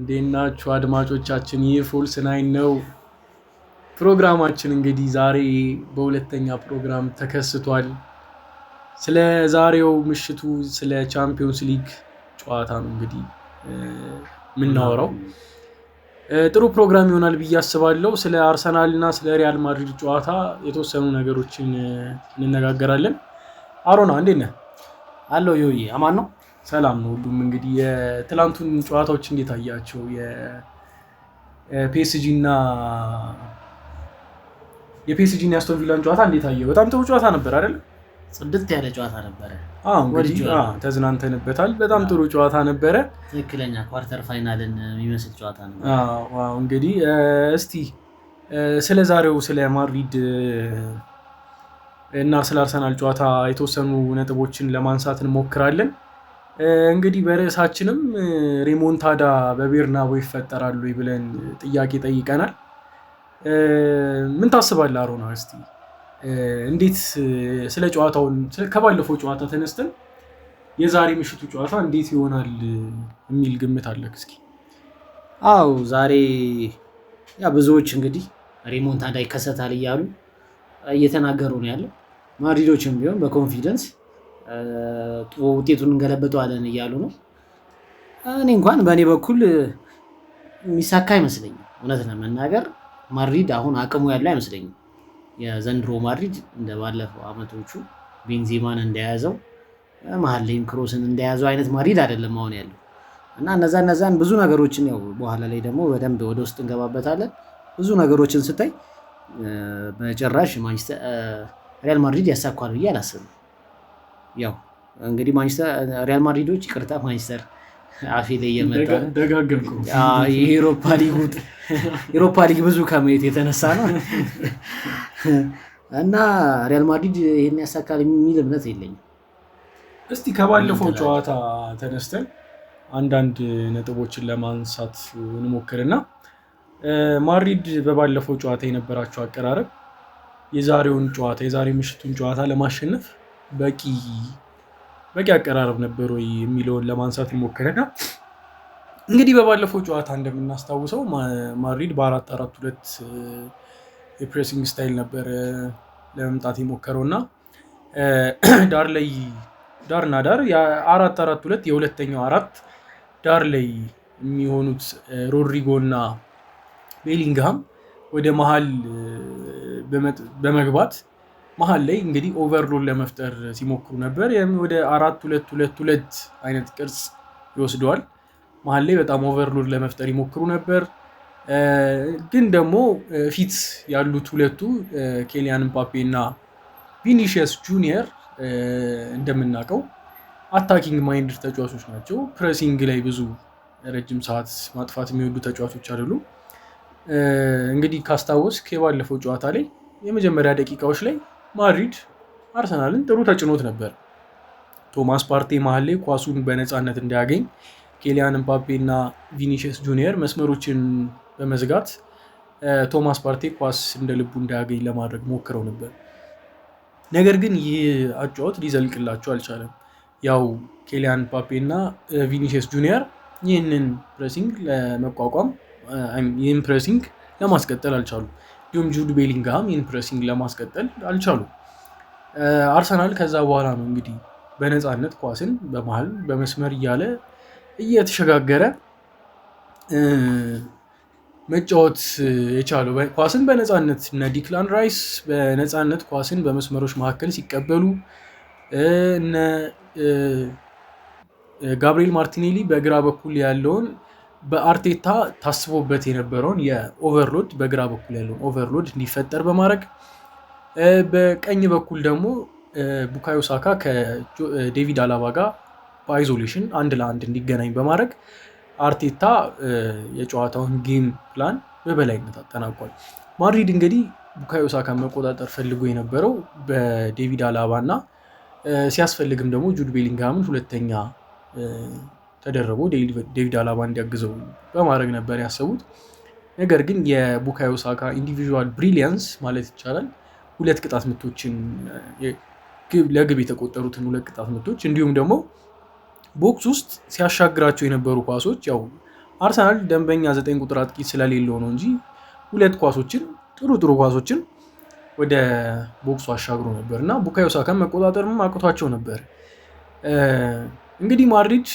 እንዴት ናችሁ አድማጮቻችን? ይህ False Nine ነው ፕሮግራማችን። እንግዲህ ዛሬ በሁለተኛ ፕሮግራም ተከስቷል። ስለ ዛሬው ምሽቱ ስለ ቻምፒዮንስ ሊግ ጨዋታ ነው እንግዲህ የምናወራው። ጥሩ ፕሮግራም ይሆናል ብዬ አስባለሁ። ስለ አርሰናል እና ስለ ሪያል ማድሪድ ጨዋታ የተወሰኑ ነገሮችን እንነጋገራለን። አሮና እንዴት ነህ? አለው ዮዬ፣ አማን ነው። ሰላም ነው ሁሉም። እንግዲህ የትላንቱን ጨዋታዎች እንዴት አያቸው? የፒኤስጂ እና የአስቶን ቪላን ጨዋታ እንዴት አየው? በጣም ጥሩ ጨዋታ ነበር አይደል? ጽድት ያለ ጨዋታ ነበረ። አዎ እንግዲህ ተዝናንተንበታል። በጣም ጥሩ ጨዋታ ነበረ። ትክክለኛ quarter final ን የሚመስል ጨዋታ ነበር። አዎ እንግዲህ እስቲ ስለ ዛሬው ስለ ማድሪድ እና ስለ አርሰናል ጨዋታ የተወሰኑ ነጥቦችን ለማንሳት እንሞክራለን። እንግዲህ በርዕሳችንም ሬሞንታዳ በቤርናቦ ይፈጠራሉ ብለን ጥያቄ ጠይቀናል። ምን ታስባለህ አሮና? እስቲ እንዴት ስለ ጨዋታውን ከባለፈው ጨዋታ ተነስተን የዛሬ ምሽቱ ጨዋታ እንዴት ይሆናል የሚል ግምት አለክ? እስኪ። አው ዛሬ ያ ብዙዎች እንግዲህ ሬሞንታዳ ይከሰታል እያሉ እየተናገሩ ነው ያለው። ማድሪዶችም ቢሆን በ confidence ውጤቱን እንገለበጠዋለን እያሉ ነው። እኔ እንኳን በእኔ በኩል የሚሳካ አይመስለኝም። እውነት ለመናገር ማድሪድ አሁን አቅሙ ያለው አይመስለኝም። የዘንድሮ ማድሪድ እንደ ባለፈው አመቶቹ ቤንዜማን እንደያዘው፣ መሀል ላይም ክሮስን እንደያዘው አይነት ማድሪድ አይደለም አሁን ያለው። እና እነዛን ብዙ ነገሮችን ያው በኋላ ላይ ደግሞ በደንብ ወደ ውስጥ እንገባበታለን። ብዙ ነገሮችን ስታይ በጭራሽ ማንቸስተር ሪያል ማድሪድ ያሳኳል ብዬ አላስብም። ያው እንግዲህ ማንቸስተር ሪያል ማድሪዶች፣ ይቅርታ ማንቸስተር አፌ ላይ እየመጣ ነው። ደጋገምከው። የኤሮፓ ሊግ ብዙ ከማየት የተነሳ ነው። እና ሪያል ማድሪድ ይሄን ያሳካል የሚል እምነት የለኝም። እስቲ ከባለፈው ጨዋታ ተነስተን አንዳንድ ነጥቦችን ለማንሳት እንሞክርና ማድሪድ በባለፈው ጨዋታ የነበራቸው አቀራረብ የዛሬውን ጨዋታ፣ የዛሬ ምሽቱን ጨዋታ ለማሸነፍ በቂ አቀራረብ ነበር ወይ የሚለውን ለማንሳት እንሞክርና እንግዲህ በባለፈው ጨዋታ እንደምናስታውሰው ማድሪድ በ4-4-2 የ pressing style ነበር ለመምጣት የሞከረው። እና ዳር ላይ ዳርና ዳር የ4-4-2 የሁለተኛው አራት ዳር ላይ የሚሆኑት ሮድሪጎ እና ቤሊንግሃም ወደ መሀል በመግባት መሀል ላይ እንግዲህ overload ለመፍጠር ሲሞክሩ ነበር። ይህም ወደ 4-2-2-2 አይነት ቅርጽ ይወስደዋል። መሀል ላይ በጣም overload ለመፍጠር ይሞክሩ ነበር። ግን ደግሞ ፊት ያሉት ሁለቱ ኬሊያን ምባፔ እና ቪኒሺየስ ጁኒየር እንደምናውቀው attacking minded ተጫዋቾች ናቸው። Pressing ላይ ብዙ ረጅም ሰዓት ማጥፋት የሚወዱ ተጫዋቾች አይደሉም። እንግዲህ ካስታወስክ የባለፈው ጨዋታ ላይ የመጀመሪያ ደቂቃዎች ላይ ማድሪድ አርሰናልን ጥሩ ተጭኖት ነበር። ቶማስ ፓርቴ መሀል ላይ ኳሱን በነፃነት እንዳያገኝ ኬሊያን ምባፔ እና ቪኒሺየስ ጁኒየር መስመሮችን በመዝጋት ቶማስ ፓርቴ ኳስ እንደ ልቡ እንዳያገኝ ለማድረግ ሞክረው ነበር። ነገር ግን ይህ አጨዋወት ሊዘልቅላቸው አልቻለም። ያው ኬሊያን ምባፔ እና ቪኒሺየስ ጁኒየር ይህንን pressing ለመቋቋም፣ ይህን pressing ለማስቀጠል አልቻሉም። እንዲሁም ጁድ ቤሊንግሃም ይህን pressing ለማስቀጠል አልቻሉም። አርሰናል ከዛ በኋላ ነው እንግዲህ በነፃነት ኳስን በመሀል በመስመር እያለ እየተሸጋገረ መጫወት የቻለው። ኳስን በነፃነት እነ ዲክላን ራይስ በነፃነት ኳስን በመስመሮች መካከል ሲቀበሉ፣ እነ ጋብሪኤል ማርቲኔሊ በግራ በኩል ያለውን በአርቴታ ታስቦበት የነበረውን የ overload፣ በግራ በኩል ያለውን overload እንዲፈጠር በማድረግ፣ በቀኝ በኩል ደግሞ ቡካዮ ሳካ ከዴቪድ አላባ ጋር በ isolation አንድ ለአንድ እንዲገናኝ በማድረግ አርቴታ የጨዋታውን game plan በበላይነት አጠናቋል። ማድሪድ እንግዲህ ቡካዮ ሳካን መቆጣጠር ፈልጎ የነበረው በዴቪድ አላባ እና ሲያስፈልግም ደግሞ ጁድ ቤሊንግሃምን ሁለተኛ ተደርቦ ዴቪድ አላባ እንዲያግዘው በማድረግ ነበር ያሰቡት። ነገር ግን የቡካዮ ሳካ individual brilliance ማለት ይቻላል ሁለት ቅጣት ምቶችን፣ ለግብ የተቆጠሩትን ሁለት ቅጣት ምቶች እንዲሁም ደግሞ box ውስጥ ሲያሻግራቸው የነበሩ ኳሶች ያው አርሰናል ደንበኛ 9 ቁጥር አጥቂ ስለሌለው ነው እንጂ ሁለት ኳሶችን ጥሩ ጥሩ ኳሶችን ወደ box ኡ አሻግሮ ነበር እና ቡካዮ ሳካን መቆጣጠርም አቅቷቸው ነበር። እንግዲህ ማድሪድ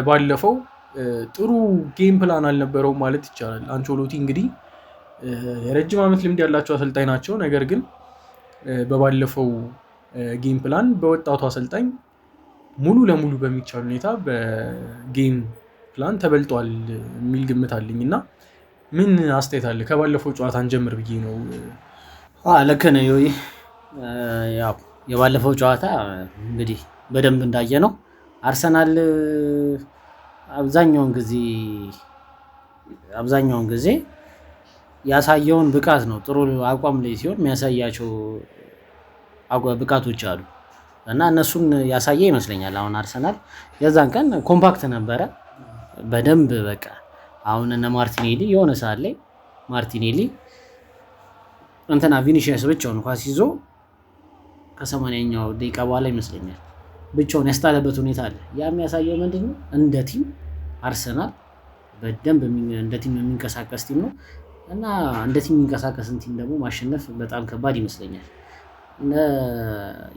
ባለፈው ጥሩ game plan አልነበረውም ማለት ይቻላል። አንቾሎቲ እንግዲህ የረጅም ዓመት ልምድ ያላቸው አሰልጣኝ ናቸው። ነገር ግን በባለፈው game plan በወጣቱ አሰልጣኝ ሙሉ ለሙሉ በሚቻል ሁኔታ በ game plan ተበልጧል የሚል ግምት አለኝ እና ምን አስተያየት አለ? ከባለፈው ጨዋታ እንጀምር ብዬ ነው። ልክ ነህ። ያው የባለፈው ጨዋታ እንግዲህ በደንብ እንዳየ ነው አርሰናል አብዛኛውን ጊዜ ያሳየውን ብቃት ነው። ጥሩ አቋም ላይ ሲሆን የሚያሳያቸው ብቃቶች አሉ እና እነሱን ያሳየ ይመስለኛል። አሁን አርሰናል የዛን ቀን compact ነበረ በደንብ በቃ አሁን እነ ማርቲኔሊ የሆነ ሰዓት ላይ ማርቲኔሊ እንትና ቪኒሺየስ ብቻውን ኳስ ይዞ ከ80ኛው ደቂቃ በኋላ ይመስለኛል ብቻውን ያስጣለበት ሁኔታ አለ። ያ የሚያሳየው ምንድን ነው? እንደ team አርሰናል በደንብ እንደ team የሚንቀሳቀስ team ነው እና እንደ team የሚንቀሳቀስን team ደግሞ ማሸነፍ በጣም ከባድ ይመስለኛል። እነ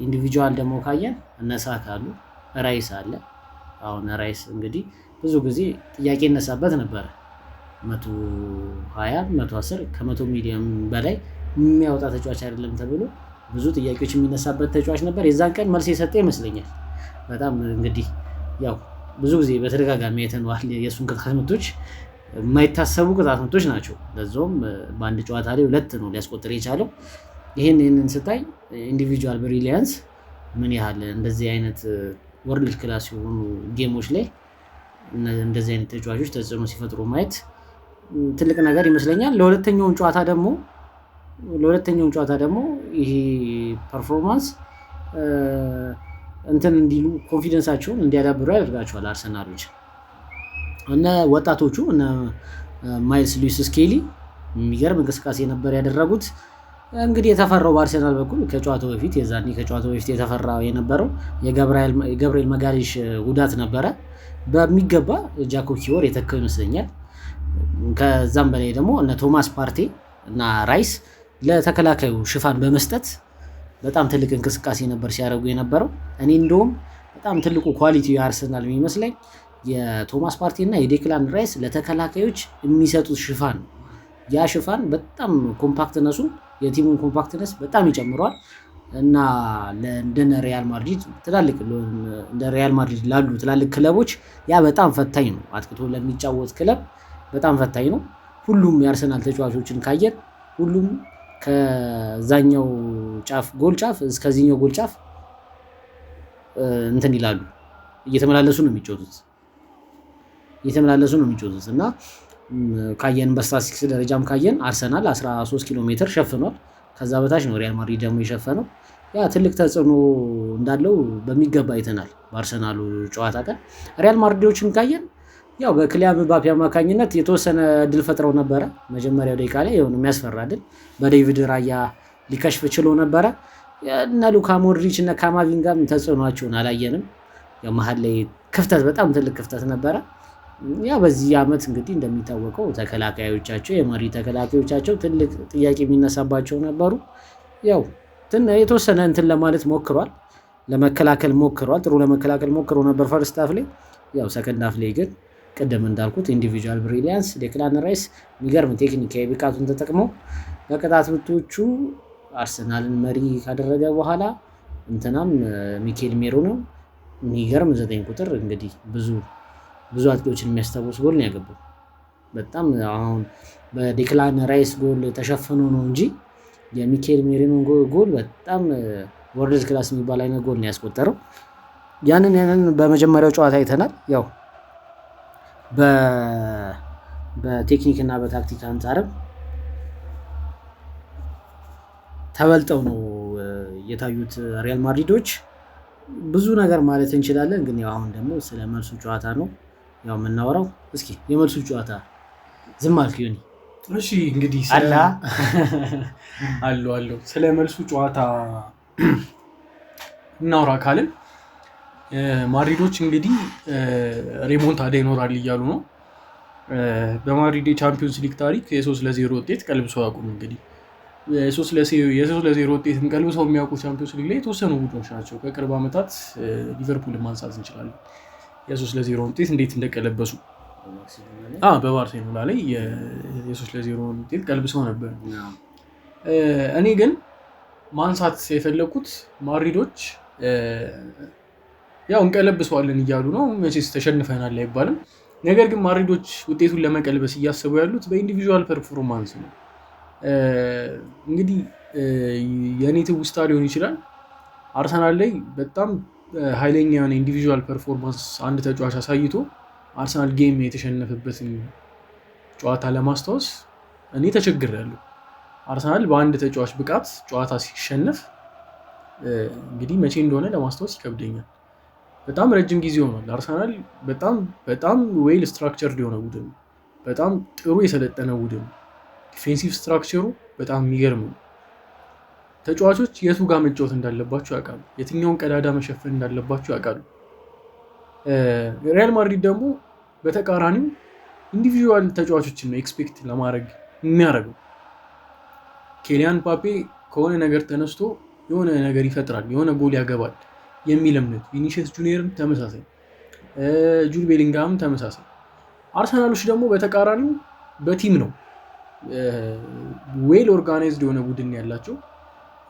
individual ደግሞ ካየን እነ ሳካ አሉ፣ ራይስ አለ። አሁን ራይስ እንግዲህ ብዙ ጊዜ ጥያቄ ይነሳበት ነበረ። 120 110 ከ100 ሚሊዮን በላይ የሚያወጣ ተጫዋች አይደለም ተብሎ ብዙ ጥያቄዎች የሚነሳበት ተጫዋች ነበር። የዛን ቀን መልስ የሰጠ ይመስለኛል። በጣም እንግዲህ ያው ብዙ ጊዜ በተደጋጋሚ አይተነዋል። የእሱን ቅጣት ምቶች የማይታሰቡ ቅጣት ምቶች ናቸው። ለዛውም በአንድ ጨዋታ ላይ ሁለት ነው ሊያስቆጥር የቻለው። ይህንን ስታይ individual brilliance ምን ያህል እንደዚህ አይነት world class የሆኑ game ኦች ላይ እንደዚህ አይነት ተጫዋቾች ተጽዕኖ ሲፈጥሩ ማየት ትልቅ ነገር ይመስለኛል። ለሁለተኛውን ጨዋታ ደግሞ ይሄ performance እንትን እንዲሉ confidence ኣቸውን እንዲያዳብሩ ያደርጋቸዋል። አርሰናሎች እነ ወጣቶቹ እነ ማይልስ ሉዊስ ስኬሊ የሚገርም እንቅስቃሴ ነበር ያደረጉት። እንግዲህ የተፈራው በአርሰናል በኩል ከጨዋታው በፊት የዛኔ ከጨዋታው በፊት የተፈራ የነበረው የገብርኤል መጋሌሽ ጉዳት ነበረ። በሚገባ ጃኮብ ኪወር የተካው ይመስለኛል። ከዛም በላይ ደግሞ እነ ቶማስ ፓርቴ እና ራይስ ለተከላካዩ ሽፋን በመስጠት በጣም ትልቅ እንቅስቃሴ ነበር ሲያደርጉ የነበረው። እኔ እንደውም በጣም ትልቁ quality የአርሰናል የሚመስለኝ የቶማስ ፓርቴ እና የዴክላን ራይስ ለተከላካዮች የሚሰጡት ሽፋን ነው። ያ ሽፋን በጣም compactness ኡን የ team ኡን compactness በጣም ይጨምረዋል እና እንደነ ሪያል ማድሪድ ትላልቅ እንደ ሪያል ማድሪድ ላሉ ትላልቅ ክለቦች ያ በጣም ፈታኝ ነው። አጥቅቶ ለሚጫወት ክለብ በጣም ፈታኝ ነው። ሁሉም የአርሰናል ተጫዋቾችን ካየን ሁሉም ከዛኛው ጫፍ ጎል ጫፍ እስከዚህኛው ጎል ጫፍ እንትን ይላሉ፣ እየተመላለሱ ነው የሚጫወቱት እየተመላለሱ ነው የሚጫወቱት እና ካየን በስታቲስቲክስ ደረጃም ካየን አርሰናል 13 ኪሎ ሜትር ሸፍኗል። ከዛ በታች ነው ሪያል ማድሪድ ደግሞ የሸፈነው። ያ ትልቅ ተጽዕኖ እንዳለው በሚገባ አይተናል በአርሰናሉ ጨዋታ ቀን። ሪያል ማድሪዶችን ካየን ያው በክሊያን ምባፔ አማካኝነት የተወሰነ ድል ፈጥረው ነበረ። መጀመሪያው ደቂቃ ላይ የሆነ የሚያስፈራ ድል በዴቪድ ራያ ሊከሽፍ ችሎ ነበረ። እነ ሉካ ሞድሪች እነ ካማቪንጋም ተጽዕኗቸውን አላየንም። ያው መሀል ላይ ክፍተት በጣም ትልቅ ክፍተት ነበረ። ያ በዚህ ዓመት እንግዲህ እንደሚታወቀው ተከላካዮቻቸው የመሪ ተከላካዮቻቸው ትልቅ ጥያቄ የሚነሳባቸው ነበሩ። ያው የተወሰነ እንትን ለማለት ሞክሯል፣ ለመከላከል ሞክሯል። ጥሩ ለመከላከል ሞክሮ ነበር first half ላይ። ያው second half ላይ ግን ቅድም እንዳልኩት individual brilliance ዴክላን ራይስ የሚገርም ቴክኒካዊ ብቃቱን ተጠቅሞ በቅጣት ምቶቹ አርሰናልን መሪ ካደረገ በኋላ እንትናም ሚኬል ሜሪኖ ነው የሚገርም 9 ቁጥር እንግዲህ ብዙ ብዙ አጥቂዎችን የሚያስታውስ ጎል ነው ያገባው። በጣም አሁን በዴክላን ራይስ ጎል ተሸፍኖ ነው እንጂ የሚኬል ሜሪኖ ጎል በጣም world class የሚባል አይነት ጎል ነው ያስቆጠረው። ያንን በመጀመሪያው ጨዋታ አይተናል። ያው በቴክኒክ እና በታክቲክ አንጻርም ተበልጠው ነው የታዩት ሪያል ማድሪዶች። ብዙ ነገር ማለት እንችላለን፣ ግን ያው አሁን ደግሞ ስለ መልሱ ጨዋታ ነው ያው የምናወራው። እስኪ የመልሱ ጨዋታ ዝም አልክ ዮኒ። እሺ እንግዲህ አላ አሉ አሉ ስለ መልሱ ጨዋታ እናውራ ካልን ማድሪዶች እንግዲህ remontada ይኖራል እያሉ ነው። በማድሪድ የቻምፒዮንስ ሊግ ታሪክ የ3-0 ውጤት ቀልብሰው አያውቁም። እንግዲህ የ3-0 ውጤትን ቀልብሰው የሚያውቁ ቻምፒዮንስ ሊግ ላይ የተወሰኑ ቡድኖች ናቸው። ከቅርብ ዓመታት ሊቨርፑል ማንሳት እንችላለን። የ3-0 ውጤት እንዴት እንደቀለበሱ በባርሴሎና ላይ የ3-0 ውጤት ቀልብሰው ነበር። እኔ ግን ማንሳት የፈለኩት ማድሪዶች ያው እንቀለብሰዋለን እያሉ ነው። መቼስ ተሸንፈናል አይባልም። ነገር ግን ማድሪዶች ውጤቱን ለመቀልበስ እያሰቡ ያሉት በ individual performance ነው። እንግዲህ የእኔ ትውስታ ሊሆን ይችላል። አርሰናል ላይ በጣም ኃይለኛ የሆነ individual performance አንድ ተጫዋች አሳይቶ አርሰናል game የተሸነፈበትን ጨዋታ ለማስታወስ እኔ ተቸግሬያለሁ። አርሰናል በአንድ ተጫዋች ብቃት ጨዋታ ሲሸነፍ እንግዲህ መቼ እንደሆነ ለማስታወስ ይከብደኛል። በጣም ረጅም ጊዜ ሆኗል። አርሰናል በጣም በጣም well structured የሆነ ቡድን ነው። በጣም ጥሩ የሰለጠነ ቡድን ነው። Defensive structure ኡ በጣም የሚገርም ነው። ተጫዋቾች የቱ ጋር መጫወት እንዳለባቸው ያውቃሉ። የትኛውን ቀዳዳ መሸፈን እንዳለባቸው ያውቃሉ። ሪያል ማድሪድ ደግሞ በተቃራኒው individual ተጫዋቾችን ነው expect ለማድረግ የሚያደርገው። ኬሊያን ምባፔ ከሆነ ነገር ተነስቶ የሆነ ነገር ይፈጥራል፣ የሆነ ጎል ያገባል የሚል እምነት፣ ቪኒሲየስ ጁኒየርም ተመሳሳይ፣ ጁድ ቤሊንግሃምም ተመሳሳይ። አርሰናሎች ደግሞ በተቃራኒው በ team ነው well organized የሆነ ቡድን ያላቸው።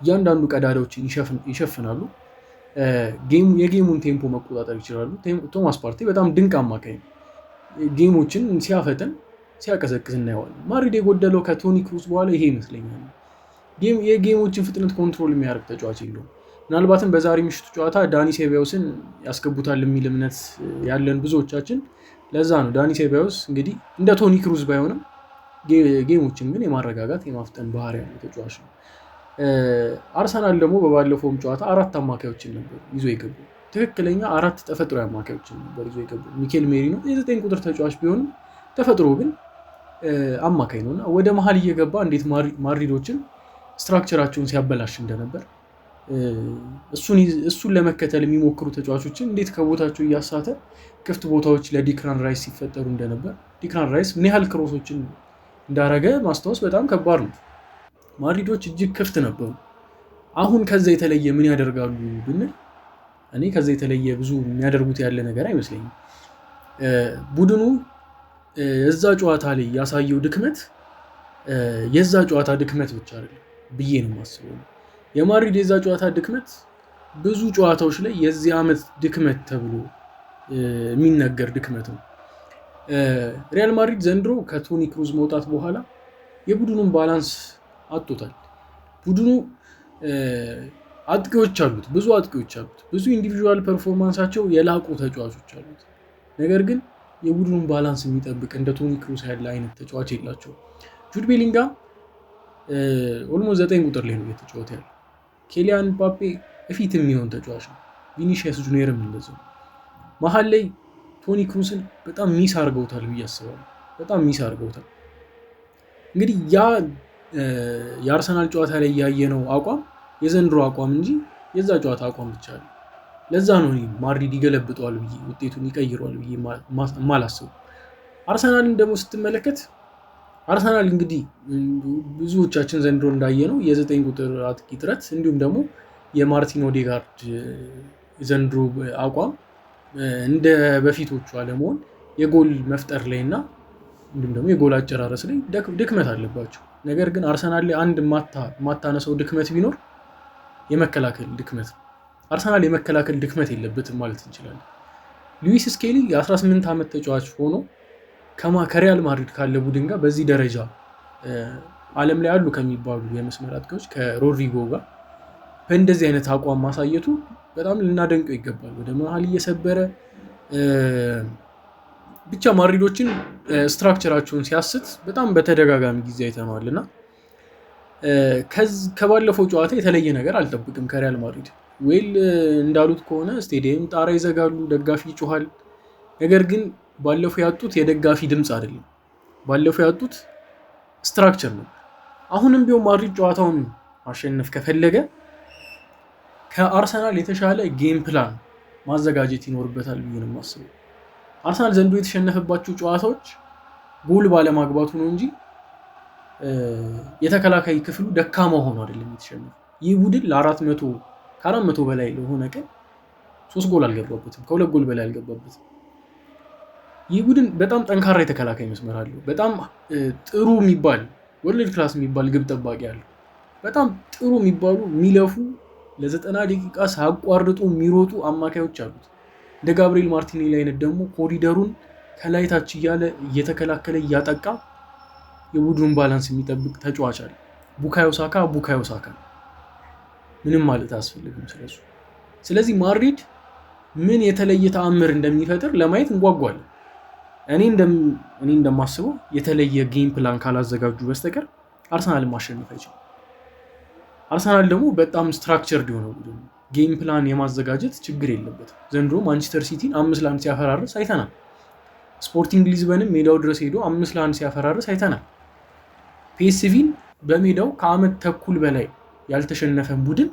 እያንዳንዱ ቀዳዳዎችን ይሸፍናሉ። የ game ኡን tempo መቆጣጠር ይችላሉ። ቶማስ ፓርቴ በጣም ድንቅ አማካኝ ነው። Game ኦችን ሲያፈጥን ሲያቀዘቅዝ እናየዋለን። ማድሪድ የጎደለው ከቶኒ ክሩስ በኋላ ይሄ ይመስለኛል። የ game ኦችን ፍጥነት control የሚያደርግ ተጫዋች የለውም። ምናልባትም በዛሬ ምሽቱ ጨዋታ ዳኒ ሴባዮስን ያስገቡታል የሚል እምነት ያለን ብዙዎቻችን ለዛ ነው። ዳኒ ሴባዮስ እንግዲህ እንደ ቶኒ ክሩዝ ባይሆንም game ኦችን ግን የማረጋጋት የማፍጠን ባህሪ ያለው ተጫዋች ነው። አርሰናል ደግሞ በባለፈውም ጨዋታ አራት አማካዮችን ነበር ይዞ የገቡ። ትክክለኛ አራት ተፈጥሮ አማካዮችን ነበር ይዞ የገቡ። ሚኬል ሜሪኖ የ9 ቁጥር ተጫዋች ቢሆንም ተፈጥሮ ግን አማካይ ነው እና ወደ መሀል እየገባ እንዴት ማድሪዶችን structure ኣቸውን ሲያበላሽ እንደነበር፣ እሱን ለመከተል የሚሞክሩ ተጫዋቾችን እንዴት ከቦታቸው እያሳተ ክፍት ቦታዎች ለዲክላን ራይስ ሲፈጠሩ እንደነበር፣ ዲክላን ራይስ ምን ያህል cross ኦችን እንዳረገ ማስታወስ በጣም ከባድ ነው። ማድሪዶች እጅግ ክፍት ነበሩ። አሁን ከዛ የተለየ ምን ያደርጋሉ ብንል እኔ ከዛ የተለየ ብዙ የሚያደርጉት ያለ ነገር አይመስለኝም። ቡድኑ የዛ ጨዋታ ላይ ያሳየው ድክመት የዛ ጨዋታ ድክመት ብቻ አይደለም ብዬ ነው የማስበው። የማድሪድ የዛ ጨዋታ ድክመት ብዙ ጨዋታዎች ላይ የዚህ ዓመት ድክመት ተብሎ የሚነገር ድክመት ነው። ሪያል ማድሪድ ዘንድሮ ከቶኒ ክሩዝ መውጣት በኋላ የቡድኑን balance አጥቶታል። ቡድኑ አጥቂዎች አሉት፣ ብዙ አጥቂዎች አሉት፣ ብዙ individual performance ኣቸው የላቁ ተጫዋቾች አሉት። ነገር ግን የቡድኑን balance የሚጠብቅ እንደ ቶኒ ክሩስ ያለ አይነት ተጫዋች የላቸውም። ጁድ ቤሊንጋም almost 9 ቁጥር ላይ ነው እየተጫወተ ያለው። ኬሊያን ምባፔ እፊት የሚሆን ተጫዋች ነው። ቪኒሺየስ ጁኒየርም እንደዛው። መሀል ላይ ቶኒ ክሩስን በጣም miss አድርገውታል ብዬ አስባለሁ። በጣም miss አድርገውታል። እንግዲህ ያ የአርሰናል ጨዋታ ላይ ያየነው አቋም የዘንድሮ አቋም እንጂ የዛ ጨዋታ አቋም ብቻ ነው። ለዛ ነው እኔ ማድሪድ ይገለብጠዋል ብዬ ውጤቱን ይቀይረዋል ብዬ የማላስበው። አርሰናልን ደግሞ ስትመለከት አርሰናል እንግዲህ ብዙዎቻችን ዘንድሮ እንዳየነው የ9 ቁጥር አጥቂ ጥረት እንዲሁም ደግሞ የማርቲን ኦዴጋርድ ዘንድሮ አቋም እንደ በፊቶቹ አለመሆን የጎል መፍጠር ላይ እና እንዲሁም ደግሞ የጎል አጨራረስ ላይ ድክመት አለባቸው። ነገር ግን አርሰናል ላይ አንድ የማታነሰው ድክመት ቢኖር የመከላከል ድክመት ነው። አርሰናል የመከላከል ድክመት የለበትም ማለት እንችላለን። ሉዊስ ስኬሊ የ18 ዓመት ተጫዋች ሆኖ ከሪያል ማድሪድ ካለ ቡድን ጋር በዚህ ደረጃ ዓለም ላይ አሉ ከሚባሉ የመስመር አጥቂዎች ከሮድሪጎ ጋር በእንደዚህ አይነት አቋም ማሳየቱ በጣም ልናደንቀው ይገባል። ወደ መሀል እየሰበረ ብቻ ማድሪዶችን structure ኣቸውን ሲያስት በጣም በተደጋጋሚ ጊዜ አይተነዋል እና ከባለፈው ጨዋታ የተለየ ነገር አልጠብቅም ከሪያል ማድሪድ። Well እንዳሉት ከሆነ ስቴዲየም ጣራ ይዘጋሉ፣ ደጋፊ ይጮሃል። ነገር ግን ባለፈው ያጡት የደጋፊ ድምፅ አይደለም፣ ባለፈው ያጡት structure ነው። አሁንም ቢሆን ማድሪድ ጨዋታውን ማሸነፍ ከፈለገ ከአርሰናል የተሻለ game plan ማዘጋጀት ይኖርበታል ብዬ ነው የማስበው። አርሰናል ዘንድሮ የተሸነፈባቸው ጨዋታዎች ጎል ባለማግባቱ ነው እንጂ የተከላካይ ክፍሉ ደካማ ሆኖ አይደለም የተሸነፈው። ይህ ቡድን ከ400 በላይ ለሆነ ቀን 3 ጎል አልገባበትም፣ ከ2 ጎል በላይ አልገባበትም። ይህ ቡድን በጣም ጠንካራ የተከላካይ መስመር አለው። በጣም ጥሩ የሚባል world class የሚባል ግብ ጠባቂ አለው። በጣም ጥሩ የሚባሉ የሚለፉ ለ90 ደቂቃ ሳያቋርጡ የሚሮጡ አማካዮች አሉት። እንደ ጋብሪኤል ማርቲኔሊ አይነት ደግሞ ኮሪደሩን ከላይ ታች እያለ እየተከላከለ እያጠቃ የቡድኑን balance የሚጠብቅ ተጫዋች አለ። ቡካዮ ሳካ ቡካዮ ሳካ ምንም ማለት አያስፈልግም ስለሱ። ስለዚህ ማድሪድ ምን የተለየ ተአምር እንደሚፈጥር ለማየት እንጓጓለን። እኔ እንደማስበው የተለየ game plan ካላዘጋጁ በስተቀር አርሰናል ማሸነፍ አይችልም። አርሰናል ደግሞ በጣም structured የሆነ ቡድን ነው። game plan የማዘጋጀት ችግር የለበትም። ዘንድሮ ማንቸስተር ሲቲን 5-1 ሲያፈራርስ አይተናል። ስፖርቲንግ ሊዝበንም ሜዳው ድረስ ሄዶ 5-1 ሲያፈራርስ አይተናል። ፒኤስቪን በሜዳው ከአመት ተኩል በላይ ያልተሸነፈን ቡድን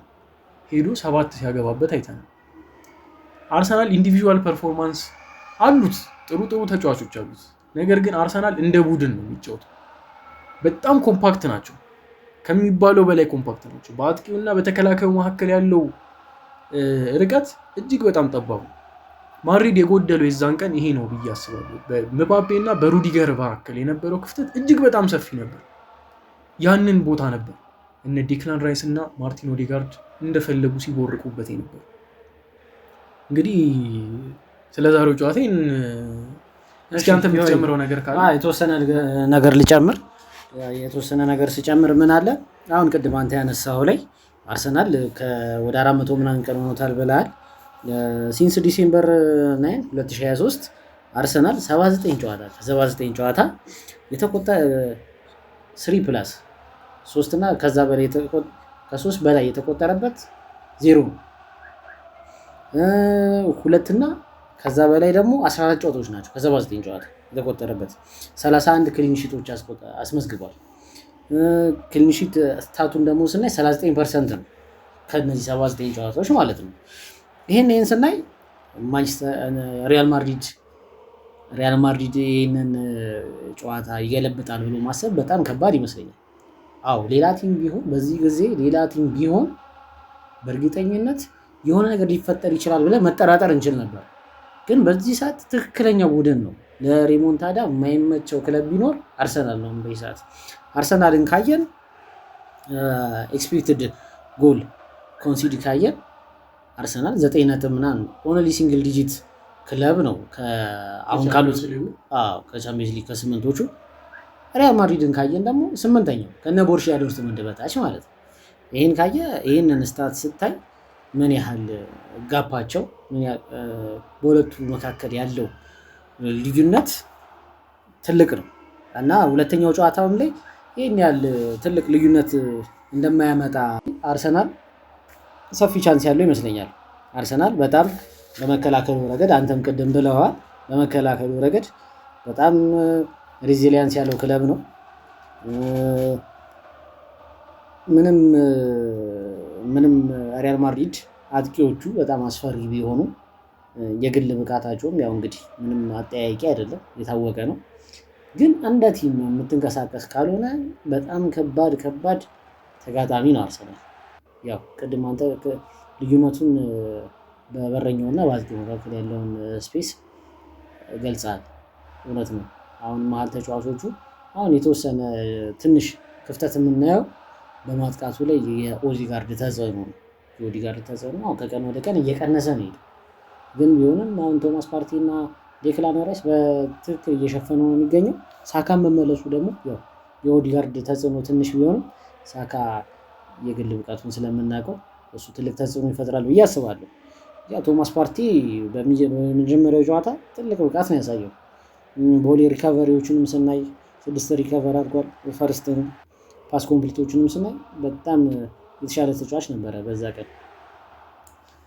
ሄዶ 7 ሲያገባበት አይተናል። አርሰናል individual performance አሉት፣ ጥሩ ጥሩ ተጫዋቾች አሉት። ነገር ግን አርሰናል እንደ ቡድን ነው የሚጫወተው። በጣም compact ናቸው፣ ከሚባለው በላይ compact ናቸው። በአጥቂውና በተከላካዩ መካከል ያለው ርቀት እጅግ በጣም ጠባብ ነው። ማድሪድ የጎደለው የዛን ቀን ይሄ ነው ብዬ አስባለሁ። በምባፔ እና በሩዲገር መካከል የነበረው ክፍተት እጅግ በጣም ሰፊ ነበር። ያንን ቦታ ነበር እነ ዴክላን ራይስ እና ማርቲን ኦዴጋርድ እንደፈለጉ ሲቦርቁበት የነበረው። እንግዲህ ስለ ዛሬው ጨዋታ እስኪ አንተ የምትጨምረው ነገር ካለ? የተወሰነ ነገር ልጨምር። የተወሰነ ነገር ስጨምር ምን አለ አሁን ቅድም አንተ ያነሳኸው ላይ አርሰናል ወደ 400 ምናምን ቀን ሆኖታል ብለሃል። Since December 9 2023 አርሰናል 79 ጨዋታ ከ79 ጨዋታ የተቆጠ 3 plus 3 እና ከዛ በላይ ከ3 በላይ የተቆጠረበት 0 ነው። 2 እና ከዛ በላይ ደግሞ 14 ጨዋታዎች ናቸው ከ79 ጨዋታ የተቆጠረበት። 31 clean sheet ኦች አስመዝግቧል። Clean sheet stat ኡን ደግሞ ስናይ 39% ነው ከነዚህ 79 ጨዋታዎች ማለት ነው። ይሄን ስናይ ማንቸስተር ሪያል ማድሪድ ይሄንን ጨዋታ ይገለብጣል ብሎ ማሰብ በጣም ከባድ ይመስለኛል። አዎ ሌላ team ቢሆን በዚህ ጊዜ ሌላ team ቢሆን በእርግጠኝነት የሆነ ነገር ሊፈጠር ይችላል ብለን መጠራጠር እንችል ነበር። ግን በዚህ ሰዓት ትክክለኛ ቡድን ነው። ለ remontada የማይመቸው ክለብ ቢኖር አርሰናል ነው። በዚህ ሰዓት አርሰናልን ካየን expected goal concede ካየን አርሰናል 9 ነጥብ ምናምን only single digit ክለብ ነው አሁን ካሉት። አዎ ከቻምፒየንስ ሊግ ከስምንቶቹ። ሪያል ማድሪድን ካየን ደግሞ 8ኛው ከነ ቦሩሲያ ዶርትሙንድ በታች ማለት ነው። ይሄን ካየ ይሄንን stat ስታይ ምን ያህል gap ኣቸው ምን ያህል በሁለቱ መካከል ያለው ልዩነት ትልቅ ነው። እና ሁለተኛው ጨዋታውም ላይ ይሄን ያህል ትልቅ ልዩነት እንደማያመጣ አርሰናል ሰፊ chance ያለው ይመስለኛል። አርሰናል በጣም በመከላከሉ ረገድ አንተም ቅድም ብለዋል፣ በመከላከሉ ረገድ በጣም resilience ያለው ክለብ ነው። ምንም ሪያል ማድሪድ አጥቂዎቹ በጣም አስፈሪ ቢሆኑ የግል ብቃታቸውም ያው እንግዲህ ምንም አጠያያቂ አይደለም፣ የታወቀ ነው። ግን እንደ team የምትንቀሳቀስ ካልሆነ በጣም ከባድ ከባድ ተጋጣሚ ነው አርሰናል። ያው ቅድም አንተ ልዩነቱን በበረኛውና በአጥቂው መካከል ያለውን space ገልጸሃል። እውነት ነው። አሁን መሀል ተጫዋቾቹ አሁን የተወሰነ ትንሽ ክፍተት የምናየው በማጥቃቱ ላይ የኦዲጋርድ ተጽዕኖ ነው። የኦዲጋርድ ተጽዕኖ አሁን ከቀን ወደ ቀን እየቀነሰ ነው የሄደው። ግን ቢሆንም አሁን ቶማስ ፓርቲ እና ዴክላን ራይስ በትክክል እየሸፈኑ ነው የሚገኘው። ሳካን መመለሱ ደግሞ ያው የኦዲጋርድ ተጽዕኖ ትንሽ ቢሆንም ሳካ የግል ብቃቱን ስለምናውቀው እሱ ትልቅ ተጽዕኖ ይፈጥራል ብዬ አስባለሁ። ያው ቶማስ ፓርቲ በመጀመሪያው ጨዋታ ትልቅ ብቃት ነው ያሳየው። ball recovery ዎቹንም ስናይ 6 recover አድርጓል። First pass complete ኦቹንም ስናይ በጣም የተሻለ ተጫዋች ነበረ በዛ ቀን።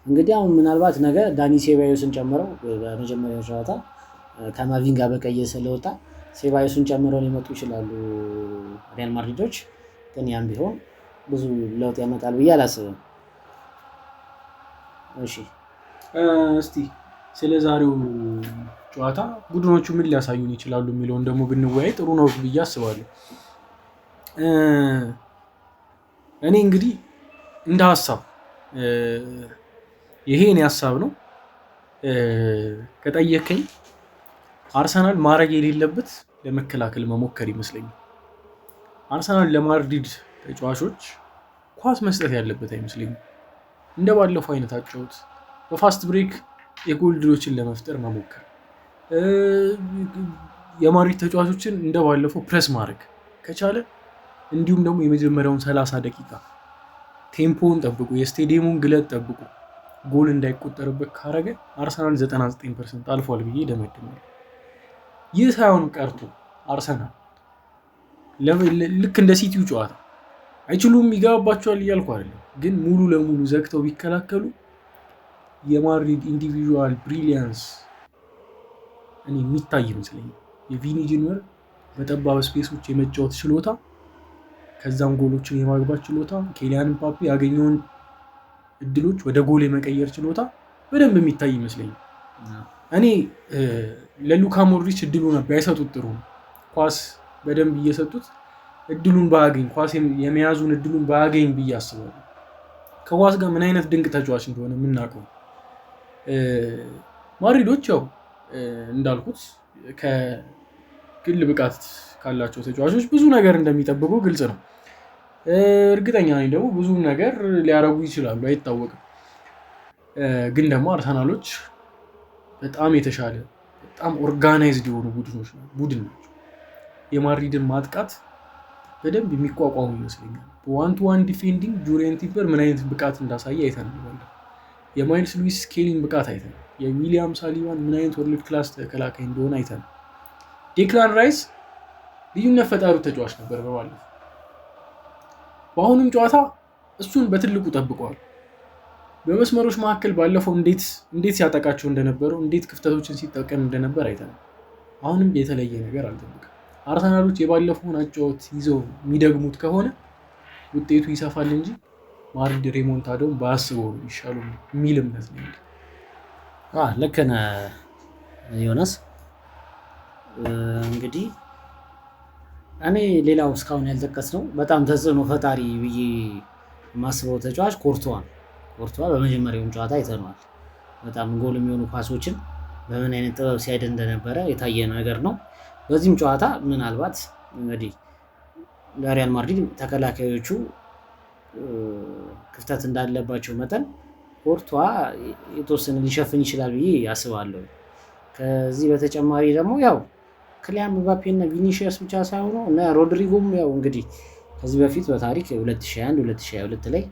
እንግዲህ አሁን ምናልባት ነገ ዳኒ ሴባዮስን ጨምረው በመጀመሪያው ጨዋታ ካማቪንጋ በቀይ ስለወጣ ሴባዮስን ጨምረው ሊመጡ ይችላሉ ሪያል ማድሪዶች። ግን ያም ቢሆን ብዙ ለውጥ ያመጣል ብዬ አላስብም። እሺ እስቲ ስለ ዛሬው ጨዋታ ቡድኖቹ ምን ሊያሳዩን ይችላሉ የሚለውን ደግሞ ብንወያይ ጥሩ ነው ብዬ አስባለሁ። እኔ እንግዲህ እንደ ሀሳብ ይሄ እኔ ሀሳብ ነው ከጠየከኝ አርሰናል ማድረግ የሌለበት ለመከላከል መሞከር ይመስለኛል። አርሰናል ለማድሪድ ተጫዋቾች ኳስ መስጠት ያለበት አይመስለኝም። እንደ ባለፈው አይነት አጫወት በ fast break የጎል ድሎችን ለመፍጠር መሞከር፣ የማድሪድ ተጫዋቾችን እንደ ባለፈው ፕሬስ ማድረግ ከቻለ፣ እንዲሁም ደግሞ የመጀመሪያውን 30 ደቂቃ tempo ውን ጠብቆ የስቴዲየሙን ግለት ጠብቆ ጎል እንዳይቆጠርበት ካረገ አርሰናል 99% አልፏል ብዬ ደመድማለሁ። ይህ ሳይሆን ቀርቶ አርሰናል ልክ እንደ ሲቲው ጨዋታ አይችሉም ይገባባቸዋል እያልኩ አይደለም፣ ግን ሙሉ ለሙሉ ዘግተው ቢከላከሉ የማድሪድ individual brilliance እኔ የሚታይ ይመስለኛል። የቪኒ ጁኒየር በጠባብ space ኦች የመጫወት ችሎታ፣ ከዛም ጎሎችን የማግባት ችሎታ፣ ኬሊያን ምባፔ ያገኘውን እድሎች ወደ ጎል የመቀየር ችሎታ በደንብ የሚታይ ይመስለኛል። እኔ ለሉካ ሞድሪች እድሉን ባይሰጡት ጥሩ ነው። ኳስ በደንብ እየሰጡት እድሉን ባያገኝ፣ ኳስ የመያዙን እድሉን ባያገኝ ብዬ አስባለሁ። ከኳስ ጋር ምን አይነት ድንቅ ተጫዋች እንደሆነ የምናውቀው። ማድሪዶች ያው እንዳልኩት ከግል ብቃት ካላቸው ተጫዋቾች ብዙ ነገር እንደሚጠብቁ ግልጽ ነው። እርግጠኛ ነኝ ደግሞ ብዙ ነገር ሊያረጉ ይችላሉ፣ አይታወቅም። ግን ደግሞ አርሰናሎች በጣም የተሻለ በጣም organized የሆኑ ቡድን ናቸው። የማድሪድን ማጥቃት በደንብ የሚቋቋሙ ይመስለኛል። በ one to one defending ጁሪየን ቲምበር ምን አይነት ብቃት እንዳሳየ አይተናል። የማይልስ ሉዊስ ስኬሊን ብቃት አይተናል። የዊሊያም ሳሊባን ምን አይነት world class ተከላካይ እንደሆነ አይተናል። ዴክላን ራይስ ልዩነት ፈጣሪው ተጫዋች ነበር በባለፈው። በአሁኑም ጨዋታ እሱን በትልቁ ጠብቀዋል። በመስመሮች መካከል ባለፈው እንዴት ሲያጠቃቸው እንደነበረው፣ እንዴት ክፍተቶችን ሲጠቀም እንደነበር አይተናል። አሁንም የተለየ ነገር አልጠብቅም። አርሰናሎች የባለፈውን አጨዋወት ይዘው የሚደግሙት ከሆነ ውጤቱ ይሰፋል እንጂ ማድሪድ remontada ውን ባያስበው ነው የሚሻለው የሚል እምነት ነው ያለኝ። ልክ ነህ ዮናስ። እንግዲህ እኔ ሌላው እስካሁን ያልጠቀስነው በጣም ተጽዕኖ ፈጣሪ ብዬ የማስበው ተጫዋች ኮርቷ ነው። ኮርቷ በመጀመሪያውም ጨዋታ አይተነዋል። በጣም ጎል የሚሆኑ ኳሶችን በምን አይነት ጥበብ ሲያድን እንደነበረ የታየ ነገር ነው። በዚህም ጨዋታ ምናልባት እንግዲህ ለሪያል ማድሪድ ተከላካዮቹ ክፍተት እንዳለባቸው መጠን ኮርቷ የተወሰነ ሊሸፍን ይችላል ብዬ አስባለሁ። ከዚህ በተጨማሪ ደግሞ ያው ኪሊያን ምባፔ እና ቪኒሺየስ ብቻ ሳይሆኑ እና ሮድሪጎም ያው እንግዲህ ከዚህ በፊት በታሪክ 2021 2022 ላይ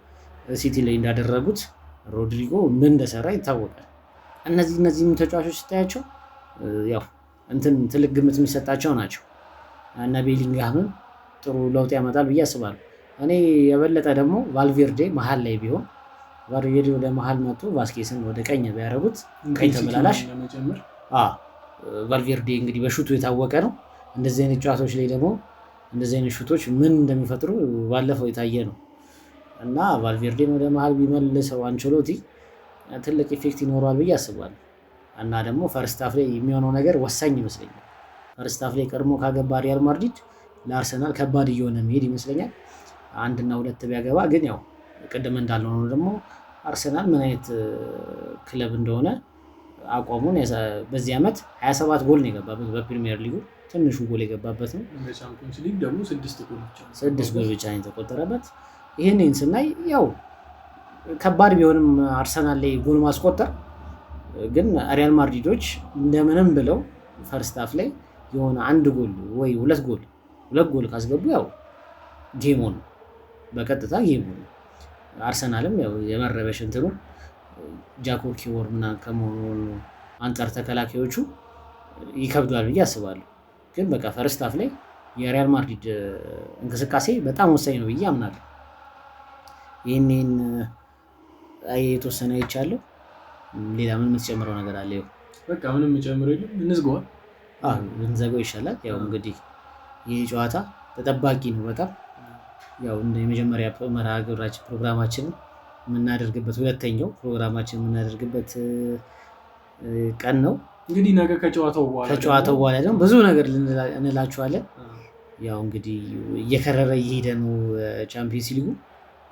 ሲቲ ላይ እንዳደረጉት ሮድሪጎ ምን እንደሰራ ይታወቃል። እነዚህም ተጫዋቾች ስታያቸው ያው እንትን ትልቅ ግምት የሚሰጣቸው ናቸው እና ቤሊንግሃምም ጥሩ ለውጥ ያመጣል ብዬ አስባለሁ። እኔ የበለጠ ደግሞ ቫልቬርዴ መሀል ላይ ቢሆን፣ ቫልቬርዴ ወደ መሀል መጥቶ ቫስኬስን ወደ ቀኝ ቢያደርጉት፣ ቀኝ ተመላላሽ፣ ቫልቬርዴ እንግዲህ በ shoot ኡ የታወቀ ነው። እንደዚህ አይነት ጨዋታዎች ላይ ደግሞ እንደዚህ አይነት shoot ኦች ምን እንደሚፈጥሩ ባለፈው የታየ ነው እና ቫልቬርዴን ወደ መሀል ቢመልሰው አንቸሎቲ ትልቅ effect ይኖረዋል ብዬ አስባለሁ። እና ደግሞ first half ላይ የሚሆነው ነገር ወሳኝ ይመስለኛል። First half ላይ ቀድሞ ካገባ ሪያል ማድሪድ ለአርሰናል ከባድ እየሆነ መሄድ ይመስለኛል። አንድና ሁለት ቢያገባ ግን ያው ቅድም እንዳልነው ነው፣ ደግሞ አርሰናል ምን አይነት ክለብ እንደሆነ አቋሙን በዚህ ዓመት 27 ጎል ነው የገባበት፣ በፕሪሚየር ሊጉ ትንሹ ጎል የገባበት ነው። በቻምፒዮንስ ሊግ ደግሞ 6 ጎል ብቻ። 6 ጎል ብቻ ነው የተቆጠረበት። ይህንን ስናይ ያው ከባድ ቢሆንም አርሰናል ላይ ጎል ማስቆጠር ግን ሪያል ማድሪዶች እንደምንም ብለው first half ላይ የሆነ አንድ ጎል ወይ ሁለት ጎል ካስገቡ ያው game ኡ ነው፣ በቀጥታ game ኡ ነው። አርሰናልም ያው የመረበሽ እንትኑ ጃኮብ ኪዊዮር ምናምን ከመሆኑ አንጻር ተከላካዮቹ ይከብዷል ብዬ አስባለሁ። ግን በቃ first half ላይ የሪያል ማድሪድ እንቅስቃሴ በጣም ወሳኝ ነው ብዬ አምናለሁ። ይህን የተወሰነ አይቻለሁ። ሌላ ምን የምትጨምረው ነገር አለ? ይኸው በቃ ምንም የምጨምረው የለም። እንዝገዋል። ብንዘጋው ይሻላል። ያው እንግዲህ ይህ ጨዋታ ተጠባቂ ነው በጣም። ያው እንደ የመጀመሪያ መርሃ ግብራችን ፕሮግራማችንን የምናደርግበት፣ ሁለተኛው ፕሮግራማችን የምናደርግበት ቀን ነው። እንግዲህ ነገ ከጨዋታው በኋላ ከጨዋታው በኋላ ደግሞ ብዙ ነገር እንላችኋለን። ያው እንግዲህ እየከረረ እየሄደ ነው ቻምፒየንስ ሊጉ።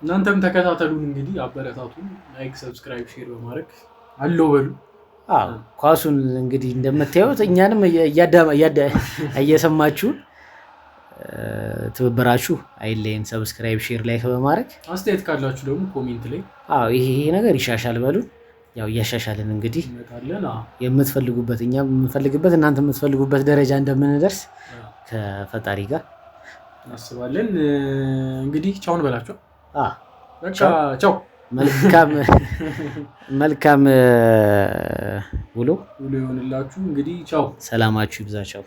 እናንተም ተከታተሉን፣ እንግዲህ አበረታቱን። Like፣ subscribe፣ share በማድረግ አለው በሉ። አዎ ኳሱን እንግዲህ እንደምታዩት እኛንም እየሰማችሁን ትብብራችሁ አይለይን። Subscribe፣ share፣ like በማድረግ አስተያየት ካላችሁ ደግሞ comment ላይ አዎ ይሄ ነገር ይሻሻል በሉን። ያው እያሻሻልን እንግዲህ እንመጣለን። የምትፈልጉበት እኛ የምንፈልግበት እናንተ የምትፈልጉበት ደረጃ እንደምንደርስ ከፈጣሪ ጋር እናስባለን። እንግዲህ ቻውን በላቸው። በቃ ቻው። መልካም ውሎ ውሎ ይሆንላችሁ። እንግዲህ ቻው። ሰላማችሁ ይብዛ። ቻው።